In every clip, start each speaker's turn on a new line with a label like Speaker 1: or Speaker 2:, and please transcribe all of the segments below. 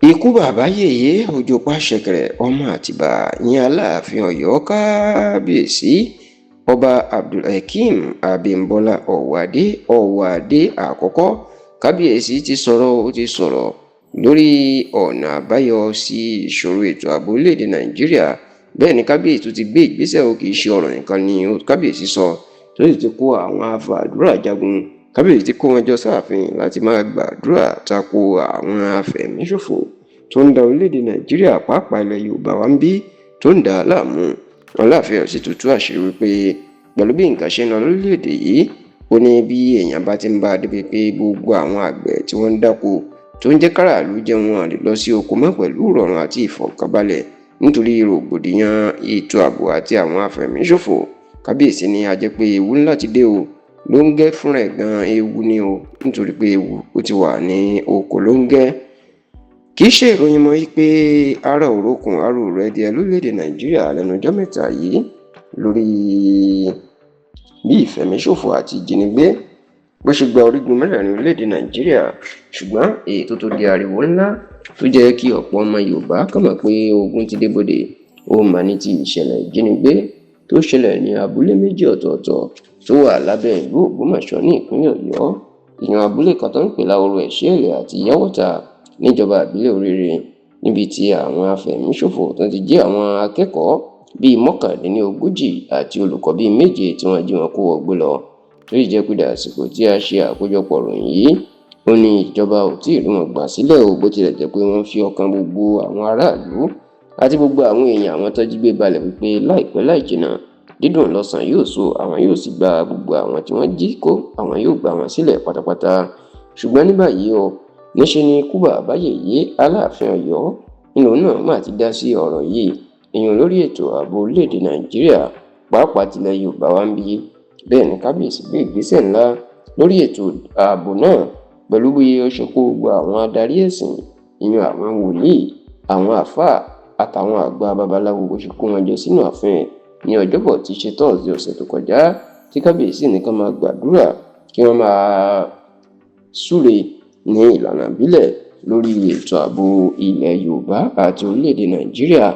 Speaker 1: Ikú bàbá yèyé òjòpá ṣẹ̀kẹ̀rẹ̀ ọmọ Àtìbà ìyẹn Aláàfin Ọ̀yọ́, kábíyèsí Ọba Abdulhakeem Abímbọ́lá Ọ̀wádé, Ọ̀wádé àkọ́kọ́. Kábíyèsí ti sọ̀rọ̀, ó ti sọ̀rọ̀ lórí ọ̀nà àbáyọ sí ìṣòro ètò ààbò orílẹ̀-èdè Nàìjíríà. Bẹ́ẹ̀ ni kábíyèsí tó ti gbé ìgbésẹ̀ ó, kì í ṣe ọ̀rọ̀ nìkan ni kábíyèsí sọ, tó sì ti kó àwọn afàdúrà jagun. Kábíyèsí ti kó wọn jọ sáàfin láti máa gbàdúrà tako àwọn afẹ̀míṣòfò tó ń da orílẹ̀-èdè Nàìjíríà, pàápàá ilẹ̀ Yorùbá wa ń bí, tó ń dà á láàmú. Aláàfin sì tún tú àṣírí wípé pẹ̀lú bí nǹkan ṣe ń lọ lórílẹ̀-èdè yìí, ó ní bí èèyàn bá ti ń bá a débi pé gbogbo àwọn àgbẹ̀ tí wọ́n ń dáko tó ń jẹ́ káràlú jẹun, wọn lè lọ sí oko mọ́ pẹ̀lú ìrọ̀rùn àti ìfọ̀kànbalẹ̀ nítorí rògbòdìyàn ètò ààbò àti àwọn afẹ̀míṣòfò. Kábíyèsí ní a jẹ́ pé ewu ńlá ti dé o, ló ń gẹ́ fúnra ẹ̀ gan, ewu ni o, nítorí pé ewu ó ti wà ní oko ló ń gẹ́. Kì í ṣe ìròyìn mọ́ wípé ara òrokùn ara òrò ẹdìẹ lórílẹ̀‐èdè Nàìjíríà lẹ́nu ọjọ́ mẹ́ta yìí lórí bí ìfẹ̀míṣòfò àti ìjínigbé bó ṣe gba orígun mẹ́rẹ̀ẹ̀rin orílẹ̀‐èdè Nàìjíríà. Ṣùgbọ́n èyí tó tó di ariwo ńlá tó jẹ́ kí ọ̀pọ̀ ọmọ Yorùbá kàn mọ̀ pé ogun ti dé bodè, ó mà ní ti ìṣẹ̀lẹ̀ ìjínigbé tó ṣẹlẹ̀ ní abúlé méjì ọ̀tọ̀ọ̀tọ̀ tó wà lábẹ́ ìlú Ògbómọ̀ṣọ́ ní ìpínlẹ̀ Ọ̀yọ́, ìyẹn abúlé kan tó ń pè Láhoro Ẹ̀ṣẹ́ẹ̀lẹ̀ àti Yàwọ́ta níjọba ìbílẹ̀ Oríire, níbi tí àwọn afẹ̀míṣòfò tó ti jí àwọn akẹ́kọ̀ọ́ bíi 39 àti olùkọ́ bíi 7 tí wọ́n jí wọn kó wọgbó lọ. Tó sì jẹ́ pé dàsìkò tí a ṣe àkójọpọ̀ ìròyìn yìí, ó ní ìjọba ò tí ì rí wọn gbà sílẹ̀ o, bó tilẹ̀ jẹ́ pé wọ́n fi ọkàn gbogbo àwọn aráàlú àti gbogbo àwọn èèyàn àwọn tó jí gbé balẹ̀ wípé láìpẹ́ láì jìnnà, dídùn lọ́sàn yóò so, àwọn yóò sì gba gbogbo àwọn tí wọ́n jí kó, àwọn yóò gbà wọ́n sílẹ̀ pátápátá. Ṣùgbọ́n ní báyìí o, níṣe ni ikú bàbá yèyé Aláàfin Ọ̀yọ́ nínú náà mà ti dá sí ọ̀rọ̀ yìí, ìyẹn lórí ètò ààbò orílẹ̀-èdè Nàìjíríà, pàápàá tilẹ̀ Yorùbá wa ń bí. Bẹ́ẹ̀ ni kábíyèsí gbé ìgbésẹ̀ ńlá lórí ètò ààbò náà pẹ̀lú bí ó ṣe kó gbogbo àwọn adarí ẹ̀sìn, ìyẹn àwọn wòlíì, àwọn àáfàá àtàwọn àgbà babaláwo, bó ṣe kó wọn jọ sínú ààfin ní Ọjọ́bọ̀ tí í ṣe Thursday ọ̀sẹ̀ tó kọjá, tí kábíyèsí nìkan máa gbàdúrà kí wọ́n máa súre ní ìlànà ìbílẹ̀ lórí ètò ààbò ilẹ̀ Yorùbá àti orílẹ̀-èdè Nàìjíríà.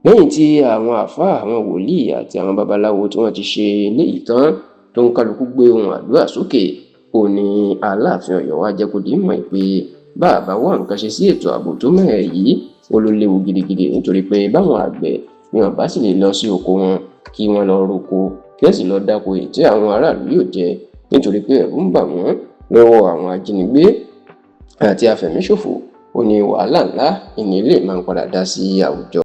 Speaker 1: Lẹ́yìn tí àwọn àáfàá, àwọn wòlíì àti àwọn babaláwo tí wọ́n ti ṣe eléyìí tán, tó ń kálukú gbé ohun àdúrà sókè, ó ní Aláàfin Ọ̀yọ́ wá jẹ́ kó di mọ̀ pé bá a bá wá nǹkan ṣe sí ètò ààbò tó mẹ́hẹ̀ yìí, ó ló léwu gidigidi, nítorí pé báwọn àgbẹ̀ bí wọn bá sì lè lọ sí oko wọn kí wọ́n lọ roko, kí wọ́n sì lọ dáko èyí tí àwọn aráàlú yóò jẹ, nítorí pé ẹ̀rù ń bà wọ́n lọ́wọ́ àwọn ajínigbé àti afẹ̀míṣòfò, ó ní wàhálà ńlá ìní ilé máa ń padà dá sí àwùjọ.